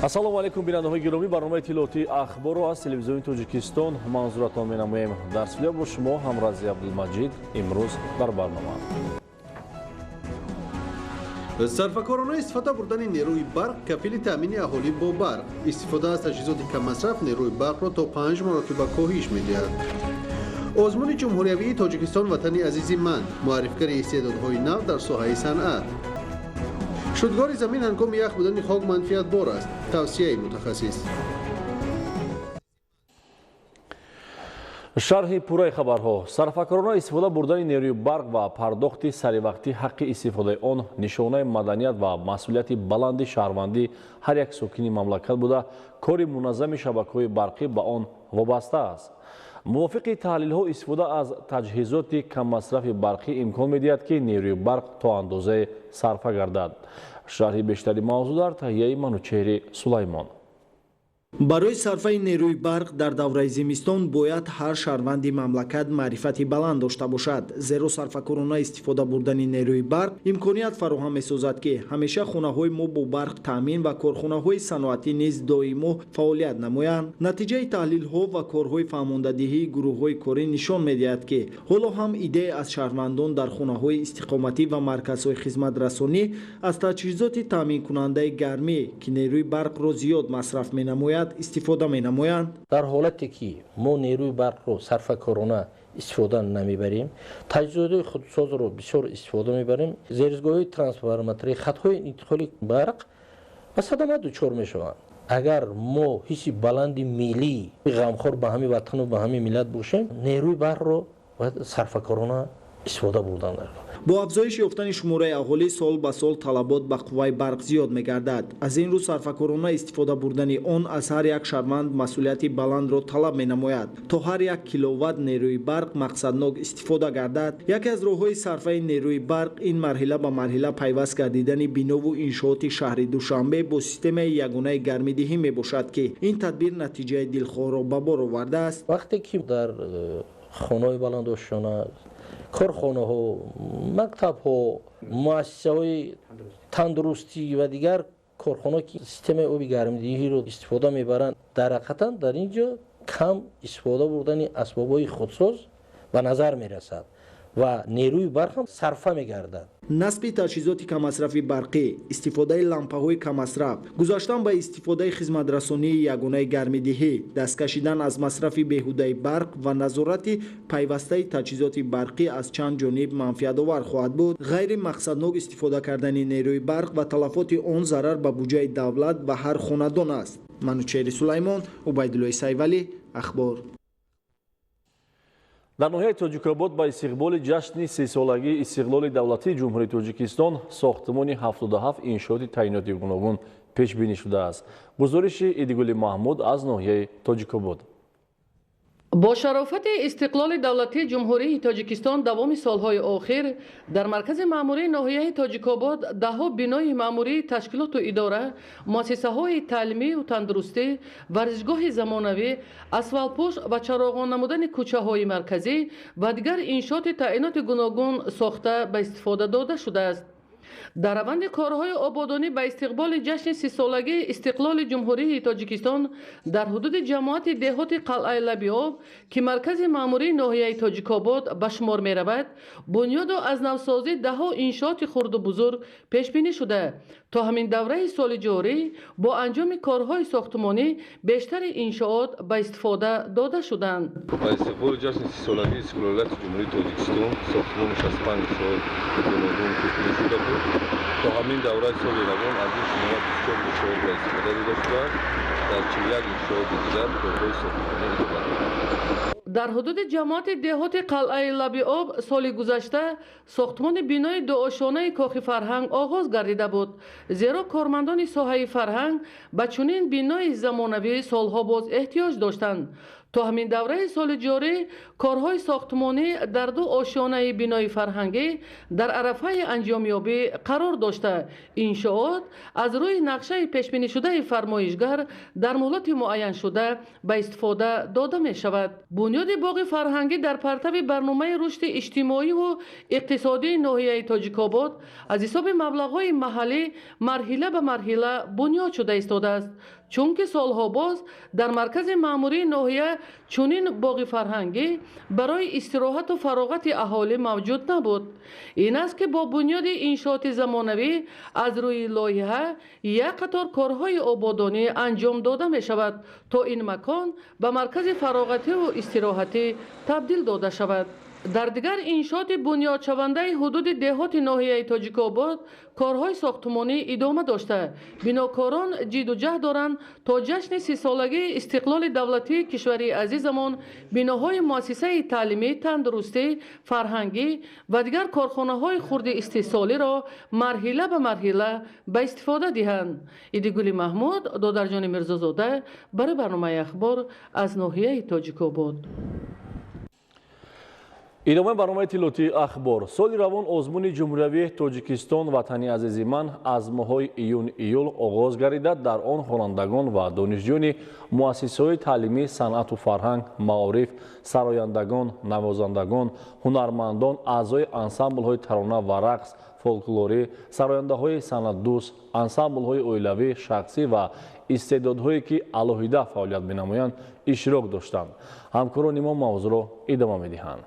Ассалому алайкум, бинандаҳои гиромӣ. Барномаи иттилоотии Ахборро аз Телевизиони Тоҷикистон манзуратон менамоем. Дар студия бо шумо Ҳамрази Абдулмаҷид. Имрӯз дар барнома: Сарфакорона истифода бурдани нерӯи барқ кафили таъмини аҳолӣ бо барқ. Истифода аз таҷҳизоти каммасраф нерӯи барқро то 5 маротиба коҳиш медиҳад. Озмуни ҷумҳуриявии «Тоҷикистон ватани азизи ман» муаррифгари истеъдодҳои нав дар соҳаи санъат. Шудгори замин ҳангоми ях будани хок манфиатбор аст, тавсияи мутахассис. Шарҳи пурраи хабарҳо. Сарфакорона истифода бурдани нерӯи барқ ва пардохти саривақтӣ ҳаққи истифодаи он нишонаи маданият ва масъулияти баланди шаҳрвандӣ ҳар як сокини мамлакат буда, кори муназзами шабакаҳои барқӣ ба он вобаста аст. Мувофиқи таҳлилҳо, истифода аз таҷҳизоти каммасрафи барқӣ имкон медиҳад, ки нерӯи барқ то андозае сарфа гардад. Шарҳи бештари мавзӯъ дар таҳияи Манучеҳри Сулаймон. Барои сарфаи нерӯи барқ дар давраи зимистон бояд ҳар шаҳрванди мамлакат маърифати баланд дошта бошад, зеро сарфакорона истифода бурдани нерӯи барқ имконият фароҳам месозад, ки ҳамеша хонаҳои мо бо барқ таъмин ва корхонаҳои саноатӣ низ доимо фаъолият намоянд. Натиҷаи таҳлилҳо ва корҳои фаҳмондадиҳии гурӯҳҳои корӣ нишон медиҳад, ки ҳоло ҳам иддае аз шаҳрвандон дар хонаҳои истиқоматӣ ва марказҳои хизматрасонӣ аз таҷҳизоти таъминкунандаи гармӣ, ки нерӯи барқро зиёд масраф менамояд, истифода менамоянд. Дар ҳолате ки мо нерӯи барқро сарфакорона истифода намебарем, таҷҳизотҳои худсозро бисёр истифода мебарем, зеризгоҳҳои трансформаторӣ, хатҳои интиқоли барқ ба садама дучор мешаванд. Агар мо ҳисси баланди миллӣ, ғамхор ба ҳамин ватану ба ҳамин миллат бошем, нерӯи барқро бояд сарфакорона истифода бурдан. Бо афзоиш ёфтани шумораи аҳолӣ сол ба сол талабот ба қувваи барқ зиёд мегардад. Аз ин рӯ сарфакорона истифода бурдани он аз ҳар як шаҳрванд масъулияти баландро талаб менамояд, то ҳар як киловатт нерӯи барқ мақсаднок истифода гардад. Яке аз роҳҳои сарфаи нерӯи барқ ин марҳила ба марҳила пайваст гардидани бинову иншооти шаҳри Душанбе бо системаи ягонаи гармидиҳӣ мебошад, ки ин тадбир натиҷаи дилхоҳро ба бор овардааст. Вақте ки дар хонаҳои баландошёна, корхонаҳо, мактабҳо, муассисаҳои тандурустӣ ва дигар корхонаҳо, ки системаи оби гармидиҳиро истифода мебаранд, дар ҳақиқатан дар ин ҷо кам истифода бурдани асбобҳои худсоз ба назар мерасад ва нерӯи барқ ҳам сарфа мегардад. Насби таҷҳизоти каммасрафи барқӣ, истифодаи лампаҳои каммасраф, гузаштан ба истифодаи хизматрасонии ягонаи гармидиҳӣ, даст кашидан аз масрафи беҳудаи барқ ва назорати пайвастаи таҷҳизоти барқӣ аз чанд ҷониб манфиатовар хоҳад буд. Ғайри мақсаднок истифода кардани нерӯи барқ ва талафоти он зарар ба буҷаи давлат ва ҳар хонадон аст. Манучеҳри Сулаймон, Убайдуллои Сайвалӣ, Ахбор. Дар ноҳияи Тоҷикобод ба истиқболи ҷашни 30-солагии истиқлоли давлатии Ҷумҳурии Тоҷикистон сохтмони 77 иншооти таъиноти гуногун пешбинӣ шудааст. Гузориши Идигули Маҳмуд аз ноҳияи Тоҷикобод. Бо шарофати истиқлоли давлатии Ҷумҳурии Тоҷикистон давоми солҳои охир дар маркази маъмурии ноҳияи Тоҷикобод даҳҳо бинои маъмурии ташкилоту идора, муассисаҳои таълимию тандурустӣ, варзишгоҳи замонавӣ, асфалтпӯш ва чароғон намудани кӯчаҳои марказӣ ва дигар иншооти таъиноти гуногун сохта ба истифода дода шудааст. Дар раванди корҳои ободонӣ ба истиқболи ҷашни 30-солагии истиқлоли Ҷумҳурии Тоҷикистон дар ҳудуди ҷамоати деҳоти Қалъаи Лабиоб, ки маркази маъмурии ноҳияи Тоҷикобод ба шумор меравад, бунёду аз навсозӣ даҳҳо иншооти хурду бузург пешбинӣ шуда, то ҳамин давраи соли ҷорӣ бо анҷоми корҳои сохтмонӣ бештари иншоот ба истифода дода шуданд. Ба истиқболи ҷашни 30-солагии истиқлолияти Ҷумҳурии Тоҷикистон сохтмони 65 иншоот гуногун пешбинӣ шуда буд. То ҳамин давраи соли равон аз ин шумора 24 иншоот ба истифода дода шудааст, дар 41 иншооти дигар корҳои сохтмонӣ идома дорад. Дар ҳудуди ҷамоати деҳоти Қалъаи Лабиоб соли гузашта сохтмони бинои дуошонаи кохи фарҳанг оғоз гардида буд, зеро кормандони соҳаи фарҳанг ба чунин бинои замонавӣ солҳо боз эҳтиёҷ доштанд. То ҳамин давраи соли ҷорӣ корҳои сохтмонӣ дар ду ошёнаи бинои фарҳангӣ дар арафаи анҷомёбӣ қарор дошта, иншоот аз рӯи нақшаи пешбинишудаи фармоишгар дар муҳлати муайяншуда ба истифода дода мешавад. Бунёди боғи фарҳангӣ дар партави барномаи рушди иҷтимоиву иқтисодии ноҳияи Тоҷикобод аз ҳисоби маблағҳои маҳаллӣ марҳила ба марҳила бунёд шуда истодааст, чунки солҳо боз дар маркази маъмурии ноҳия чунин боғи фарҳангӣ барои истироҳату фароғати аҳолӣ мавҷуд набуд. Ин аст, ки бо бунёди иншооти замонавӣ аз рӯи лоиҳа як қатор корҳои ободонӣ анҷом дода мешавад, то ин макон ба маркази фароғативу истироҳатӣ табдил дода шавад. Дар дигар иншооти бунёдшавандаи ҳудуди деҳоти ноҳияи Тоҷикобод корҳои сохтмонӣ идома дошта, бинокорон ҷиду ҷаҳд доранд, то ҷашни 30-солагии истиқлоли давлатии кишвари азизамон биноҳои муассисаи таълимӣ, тандурустӣ, фарҳангӣ ва дигар корхонаҳои хурди истеҳсолиро марҳила ба марҳила ба истифода диҳанд. Идигули Маҳмуд, Додарҷони Мирзозода барои барномаи «Ахбор» аз ноҳияи Тоҷикобод. Идомаи барномаи иттилоотии «Ахбор». Соли равон озмуни ҷумҳуриявии «Тоҷикистон, ватани азизи ман» аз моҳҳои июн-июл оғоз гардида, дар он хонандагон ва донишҷӯёни муассисаҳои таълимӣ, санъату фарҳанг, маориф, сарояндагон, навозандагон, ҳунармандон, аъзои ансамблҳои тарона ва рақс, фолклорӣ, сарояндаҳои санъатдӯст, ансамблҳои оилавӣ, шахсӣ ва истеъдодҳое, ки алоҳида фаъолият менамоянд, иштирок доштанд. Ҳамкорони мо мавзӯъро идома медиҳанд.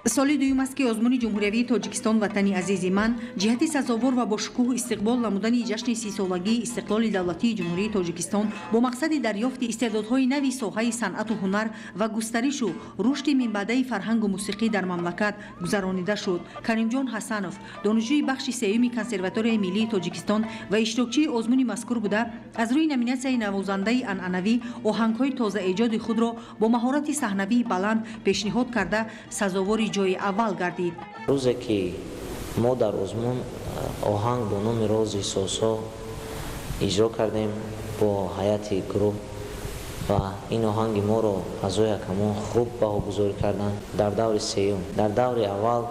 Соли дуюм аст, ки озмуни ҷумҳуриявии «Тоҷикистон, ватани азизи ман» ҷиҳати сазовор ва бо шукӯҳ истиқбол намудани ҷашни 30-солагии истиқлоли давлатии Ҷумҳурии Тоҷикистон бо мақсади дарёфти истеъдодҳои нави соҳаи санъату ҳунар ва густаришу рушди минбаъдаи фарҳангу мусиқӣ дар мамлакат гузаронида шуд. Каримҷон Ҳасанов, донишҷӯи бахши сеюми Консерваторияи миллии Тоҷикистон ва иштирокчии озмуни мазкур буда, аз рӯи номинатсияи навозандаи анъанавӣ оҳангҳои тозаэҷоди худро бо маҳорати саҳнавии баланд пешниҳод карда, сазовори ҷои аввал гардид. Рӯзе ки мо дар озмун оҳанг бо номи «Рози Сосо» иҷро кардем бо ҳайати гурӯҳ ва ин оҳанги моро аъзои ҳакамон хуб баҳогузорӣ карданд дар даври сеюм. Дар даври аввал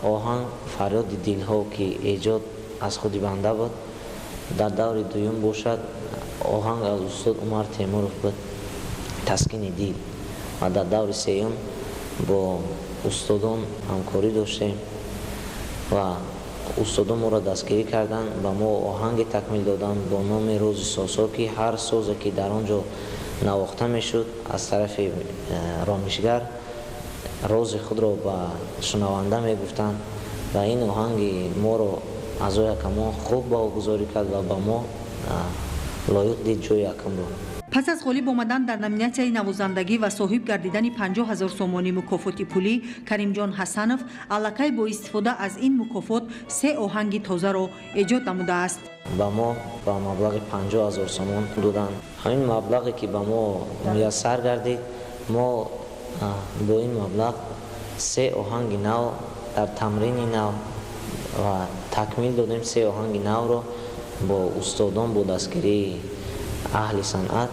оҳанг «Фарёди дилҳо», ки эҷод аз худи банда буд. Дар даври дуюм бошад, оҳанг аз устод Умар Темуров буд, «Таскини дил», ва дар даври сеюм бо устодон ҳамкорӣ доштем ва устодон моро дастгирӣ карданд, ба мо оҳанге такмил доданд бо номи «Рози Сосо», ки ҳар созе, ки дар он ҷо навохта мешуд, аз тарафи ромишгар рози худро ба шунаванда мегуфтанд ва ин оҳанги моро аъзои ҳакамон хуб баҳогузорӣ кард ва ба мо лоиқ дид ҷои якумро. Пас аз ғолиб омадан дар номинатсияи навозандагӣ ва соҳиб гардидани 50 000 сомонӣ мукофоти пулӣ, Каримҷон Ҳасанов аллакай бо истифода аз ин мукофот се оҳанги тозаро эҷод намудааст. Ба мо ба маблағи 50 000 сомон доданд. Ҳамин маблағе, ки ба мо муяссар гардид, мо бо ин маблағ се оҳанги нав дар тамрини нав ва такмил додем, се оҳанги навро бо устодон, бо дастгирии аҳли санъат.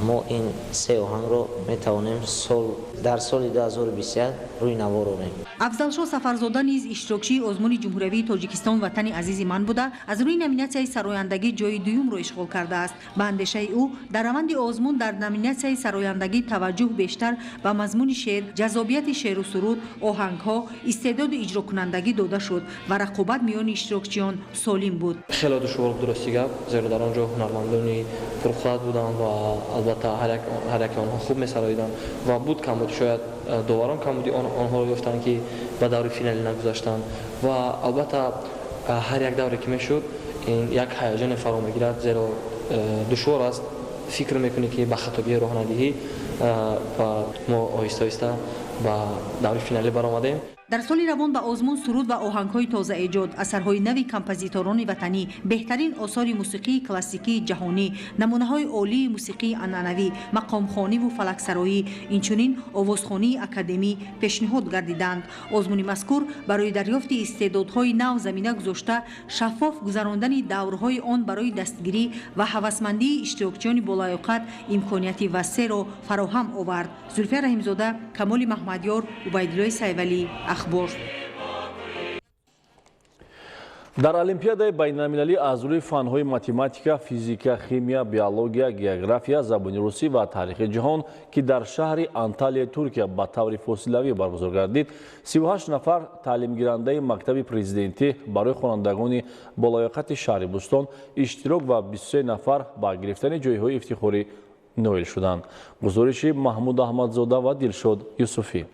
Мо ин се оҳангро метавонем сол дар соли 2021 рӯи навор орем. Афзалшо Сафарзода низ иштирокчии озмуни ҷумҳуриявии «Тоҷикистон, ватани азизи ман» буда, аз рӯи номинатсияи сарояндагӣ ҷои дуюмро ишғол кардааст. Ба андешаи ӯ, дар раванди озмун дар номинатсияи сарояндагӣ таваҷҷӯҳ бештар ба мазмуни шеър, ҷаззобияти шеъру суруд, оҳангҳо, истеъдоди иҷрокунандагӣ дода шуд ва рақобат миёни иштирокчиён солим буд. Хеле душвор буд, рости гап, зеро дар он ҷо ҳунармандони пурқувват буданд ва албатта ҳар яке онҳо хуб месароиданд ва буд камбуд, шояд доварон камбуди онҳоро ёфтанд, ки ба даври финалӣ нагузаштанд. Ва албатта ҳар як давре, ки мешуд, ин як ҳаяҷоне фаро мегирад, зеро душвор аст, фикр мекунӣ, ки ба хатогӣ роҳ надиҳӣ, ва мо оҳиста оҳиста ба даври финалӣ баромадем. Дар соли равон ба озмун суруд ва оҳангҳои тозаэҷод, асарҳои нави композиторони ватанӣ, беҳтарин осори мусиқии классикии ҷаҳонӣ, намунаҳои олии мусиқии анъанавӣ, мақомхониву фалаксароӣ, инчунин овозхонии академӣ пешниҳод гардиданд. Озмуни мазкур барои дарёфти истеъдодҳои нав замина гузошта, шаффоф гузарондани даврҳои он барои дастгирӣ ва ҳавасмандии иштирокчиёни болаёқат имконияти васеъро фароҳам овард. Зулфия Раҳимзода, Камоли Маҳмадёр, Убайдуллои Сайвалӣ, Ахбор. Дар Олимпиадаи байналмилалӣ аз рӯи фанҳои математика, физика, химия, биология, география, забони русӣ ва таърихи ҷаҳон, ки дар шаҳри Анталияи Туркия ба таври фосилавӣ баргузор гардид, 38 нафар таълимгирандаи мактаби президентӣ барои хонандагони болаёқати шаҳри Бӯстон иштирок ва 23 нафар ба гирифтани ҷойҳои ифтихорӣ ноил шуданд. Гузориши Маҳмуд Аҳмадзода ва Дилшод Юсуфӣ.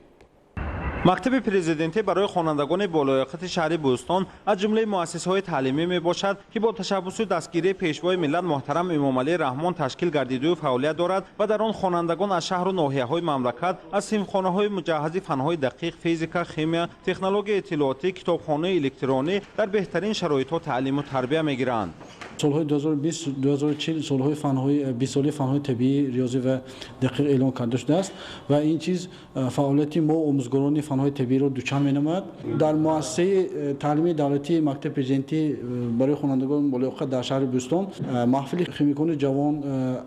Мактаби президентӣ барои хонандагони болояқати шаҳри Бӯстон аз ҷумлаи муассисаҳои таълимӣ мебошад, ки бо ташаббусу дастгирии пешвои миллат муҳтарам Эмомалӣ Раҳмон ташкил гардиду фаъолият дорад ва дар он хонандагон аз шаҳру ноҳияҳои мамлакат аз синфхонаҳои муҷаҳҳази фанҳои дақиқ, физика, химия, технологияи иттилоотӣ, китобхонаи электронӣ дар беҳтарин шароитҳо таълиму тарбия мегиранд. Солҳои 2020-2040 солҳои фанҳои 20-солаи фанҳои табиӣ, риёзӣ ва дақиқ эълон карда шудааст ва ин чиз фаъолияти мо омӯзгорони фанҳои табииро дучанд менамояд. Дар муассисаи таълимии давлатии мактаби президентӣ барои хонандагон болаёқат дар шаҳри Бӯстон маҳфили химикони ҷавон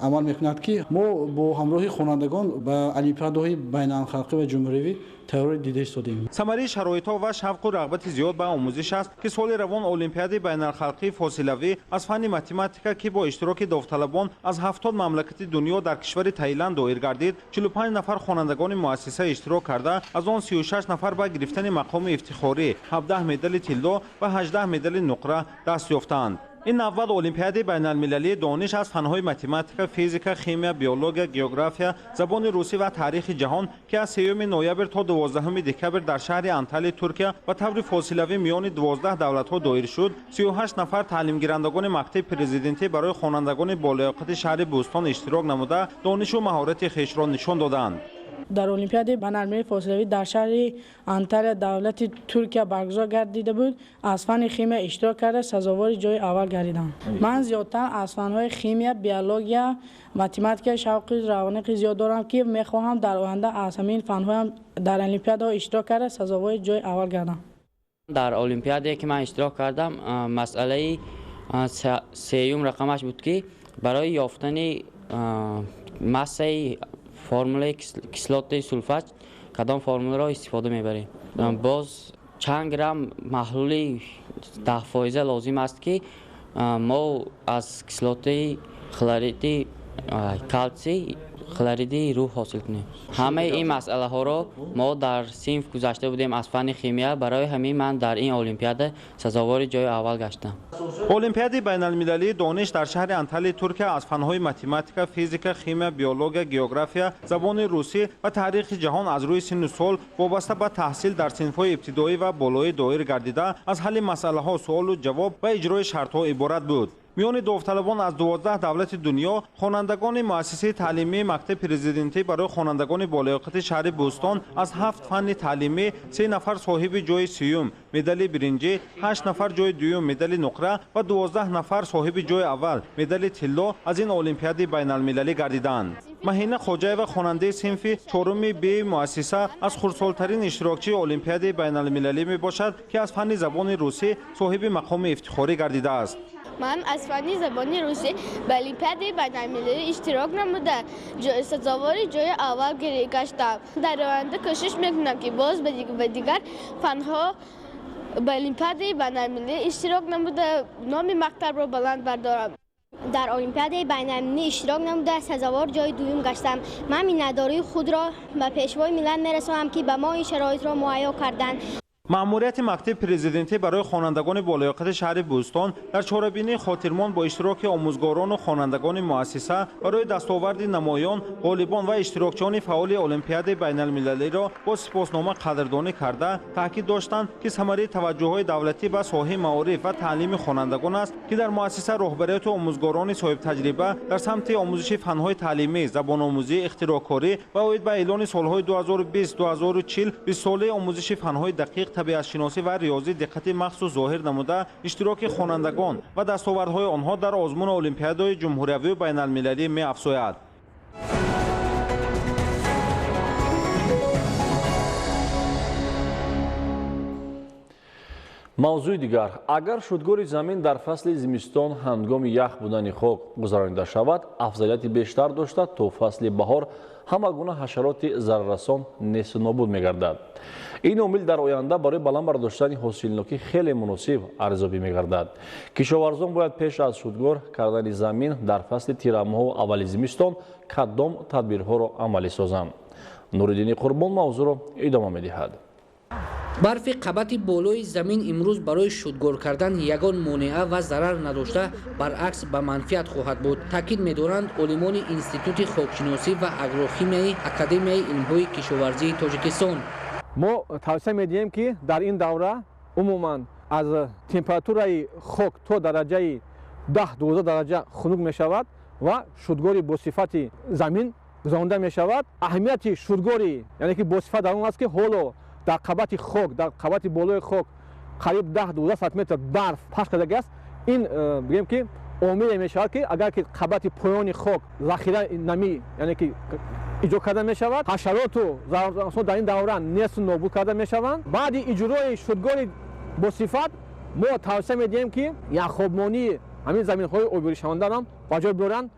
амал мекунад, ки мо бо ҳамроҳи хонандагон ба олимпиадаҳои байналхалқӣ ва ҷумҳуриявӣ тайёрӣ дида истодем. Самараи шароитҳо ва шавқу рағбати зиёд ба омӯзиш аст, ки соли равон Олимпиадаи байналхалқии фосилавӣ аз фанни математика, ки бо иштироки довталабон аз 70 мамлакати дунё дар кишвари Таиланд доир гардид, 45 нафар хонандагони муассиса иштирок карда, аз он 36 нафар ба гирифтани мақоми ифтихорӣ, 17 медали тилло ва 18 медали нуқра даст ёфтанд. Ин навбат Олимпиадаи байналмилалии дониш аз фанҳои математика, физика, химия, биология, география, забони русӣ ва таърихи ҷаҳон, ки аз 3 ноябр то 12 декабр дар шаҳри Анталияи Туркия ба таври фосилавӣ миёни 12 давлатҳо доир шуд, 38 нафар таълимгирандагони мактаби президентӣ барои хонандагони болаёқати шаҳри Бӯстон иштирок намуда, донишу маҳорати хешро нишон доданд. Дар Олимпиадаи байналмилалии фосилавӣ дар шаҳри Анталия давлати Туркия баргузор гардида буд, аз фанни химия иштирок карда, сазовори ҷои аввал гардидам. Ман зиёдтар аз фанҳои химия, биология, математика шавқи равонақи зиёд дорам, ки мехоҳам дар оянда аз ҳамин фанҳоям дар олимпиадаҳо иштирок карда, сазовори ҷои аввал гардам. Дар олимпиадае ки ман иштирок кардам, масъалаи сеюм рақамаш буд, ки барои ёфтани массаи формулаи кислотаи сулфат кадом формуларо истифода мебарем. Боз чанд грамм маҳлули 10% лозим аст, ки мо аз кислотаи хлориди калсий хлориди рӯҳ ҳосил кунем. Ҳамаи ин масъалаҳоро мо дар синф гузашта будем аз фанни химия, барои ҳамин ман дар ин олимпиада сазовори ҷои аввал гаштам. Олимпиадаи байналмилалии дониш дар шаҳри Анталияи Туркия аз фанҳои математика, физика, химия, биология, география, забони русӣ ва таърихи ҷаҳон аз рӯи синну сол вобаста ба таҳсил дар синфҳои ибтидоӣ ва болоӣ доир гардида, аз ҳалли масъалаҳо, суолу ҷавоб ва иҷрои шартҳо иборат буд. Миёни довталабон аз 12 давлати дунё хонандагони муассисаи таълимии мактаби президентӣ барои хонандагони болаёқати шаҳри Бӯстон аз 7 фанни таълимӣ 3 нафар соҳиби ҷои сеюм медали биринҷӣ, 8 нафар ҷои дуюм медали нуқра ва 12 нафар соҳиби ҷои аввал медали тилло аз ин олимпиадаи байналмилалӣ гардиданд. Маҳина Хоҷаева, хонандаи синфи чоруми Б муассиса, аз хурдсолтарин иштирокчии олимпиадаи байналмилалӣ мебошад, ки аз фанни забони русӣ соҳиби мақоми ифтихорӣ гардидааст. Ман аз фанни забони русӣ ба олимпиадаи байналмилалӣ иштирок намуда, сазовори ҷои аввал гаштам. Дар оянда кӯшиш мекунам, ки боз ба дигар фанҳо ба олимпиадаи байналмилалӣ иштирок намуда, номи мактабро баланд бардорам. Дар олимпиадаи байналмилалӣ иштирок намуда, сазовор ҷои дуюм гаштам. Ман миннатдории худро ба пешвои миллат мерасонам, ки ба мо ин шароитро муҳайё карданд. Маъмурияти мактаби президентӣ барои хонандагони болаёқати шаҳри Бӯстон дар чорабинии хотирмон бо иштироки омӯзгорону хонандагони муассиса барои дастоварди намоён, ғолибон ва иштирокчиёни фаъоли олимпиадаи байналмилалиро бо сипоснома қадрдонӣ карда, таъкид доштанд, ки самараи таваҷҷӯҳҳои давлатӣ ба соҳаи маориф ва таълими хонандагон аст, ки дар муассиса роҳбарияту омӯзгорони соҳибтаҷриба дар самти омӯзиши фанҳои таълимӣ, забономӯзӣ, ихтироъкорӣ ва оид ба эълони солҳои 2020-2040 бистсолаи омӯзиши фанҳои дақиқ, табиатшиносӣ ва риёзӣ диққати махсус зоҳир намуда, иштироки хонандагон ва дастовардҳои онҳо дар озмуну олимпиадаҳои ҷумҳуриявию байналмилалӣ меафзояд. Мавзӯи дигар. Агар шудгори замин дар фасли зимистон ҳангоми ях будани хок гузаронида шавад, афзалияти бештар дошта, то фасли баҳор ҳама гуна ҳашароти зараррасон несту нобуд мегардад. Ин омил дар оянда барои баланд бардоштани ҳосилнокӣ хеле муносиб арзёбӣ мегардад. Кишоварзон бояд пеш аз шудгор кардани замин дар фасли тирамоҳу аввали зимистон кадом тадбирҳоро амалӣ созанд? Нуриддини Қурбон мавзӯъро идома медиҳад. Барфи қабати болои замин имрӯз барои шудгор кардан ягон монеа ва зарар надошта, баръакс ба манфиат хоҳад буд, таъкид медоранд олимони Институти хокшиносӣ ва агрохимияи Академияи илмҳои кишоварзии Тоҷикистон. Мо тавсия медиҳем, ки дар ин давра умуман аз температураи хок то дараҷаи 10-12 дараҷа хунук мешавад ва шудгори босифати замин гузаронда мешавад. Аҳамияти шудгори, яъне ки босифат, дар он аст, ки ҳоло дар қабати хок, дар қабати болои хок қариб 10-12 сантиметр барф пахш кардаги аст. Ин бигем, ки омиле мешавад, ки агар ки қабати поёни хок захира намӣ, яъне ки иҷро карда мешавад, ҳашароту зараррасон дар ин давра несту нобуд карда мешаванд. Баъди иҷрои шудгори босифат мо тавсия медиҳем, ки яхобмонии ҳамин заминҳои обёришавандаро ба ҷой биёранд.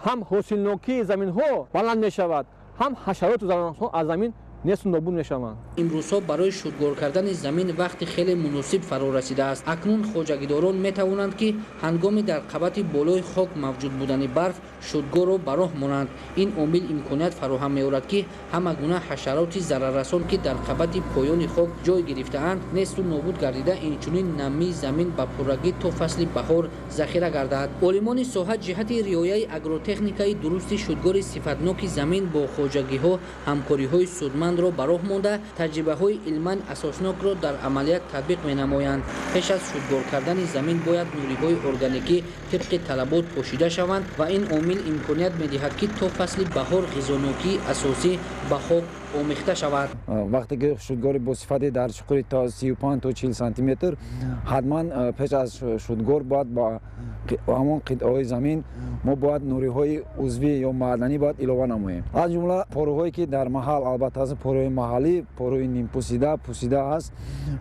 Ҳам ҳосилнокии заминҳо баланд мешавад, ҳам ҳашароту зараррасон аз замин несту нобуд мешаванд. Имрӯзҳо барои шудгор кардани замин вақти хеле муносиб фаро расидааст. Акнун хоҷагидорон метавонанд, ки ҳангоми дар қабати болои хок мавҷуд будани барф шудгорро ба роҳ монанд. Ин омил имконият фароҳам меорад, ки ҳама гуна ҳашароти зараррасон, ки дар қабати поёни хок ҷой гирифтаанд, несту нобуд гардида, инчунин намии замин ба пуррагӣ то фасли баҳор захира гардад. Олимони соҳа ҷиҳати риояи агротехникаи дурусти шудгори сифатноки замин бо хоҷагиҳо ҳамкориҳои судмандро ба роҳ монда, таҷрибаҳои илман асоснокро дар амалият татбиқ менамоянд. Пеш аз шудгор кардани замин бояд нуриҳои органикӣ тибқи талабот пошида шаванд ва ин омил имконият медиҳад, ки то фасли баҳор ғизонокии асосӣ ба хок омехта шавад. Вақте ки шудгори босифате дар чуқури то 35 то 40 сантиметр, ҳатман пеш аз шудгор бояд ба ҳамон қитъаҳои замин мо бояд нуриҳои узвӣ ё маъданӣ бояд илова намоем, аз ҷумла порӯҳое, ки дар маҳал албатта ҳаст, порӯҳои маҳаллӣ, порӯҳои нимпусида, пусида ҳаст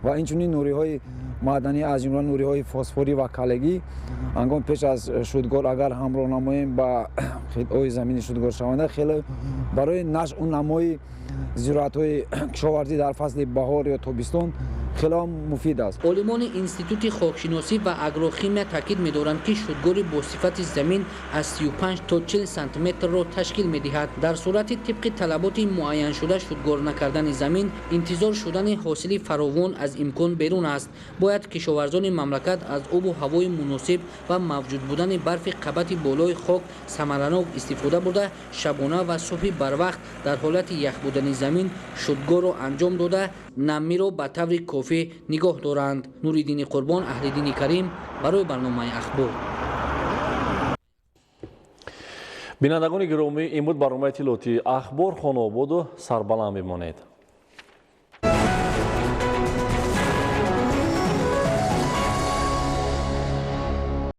ва инчунин нуриҳои маъданӣ, аз ҷумла нуриҳои фосфорӣ ва калегӣ. Ҳангом пеш аз шудгор агар ҳамроҳ намоем ба қитъаҳои замини шудгоршаванда, хеле барои нашъу намои зироатҳои кишоварзӣ дар фасли баҳор ё тобистон хеле муфид аст. Олимони Институти хокшиносӣ ва агрохимия таъкид медоранд, ки шудгори бо сифати замин аз 35 то 40 сантиметрро ташкил медиҳад. Дар сурати тибқи талаботи муайяншуда шудгор накардани замин, интизор шудани ҳосили фаровон аз имкон берун аст. Бояд кишоварзони мамлакат аз обу ҳавои муносиб ва мавҷуд будани барфи қабати болои хок самаранок истифода бурда, шабона ва субҳи барвақт дар ҳолати ях будани замин шудгорро анҷом дода, намиро ба таври кофӣ нигоҳ доранд. Нуриддини Қурбон, Аҳлиддини Карим барои барномаи Ахбор. Бинандагони гиромӣ, ин буд барномаи иттилоотии Ахбор. Хонаободу сарбаланд бимонед.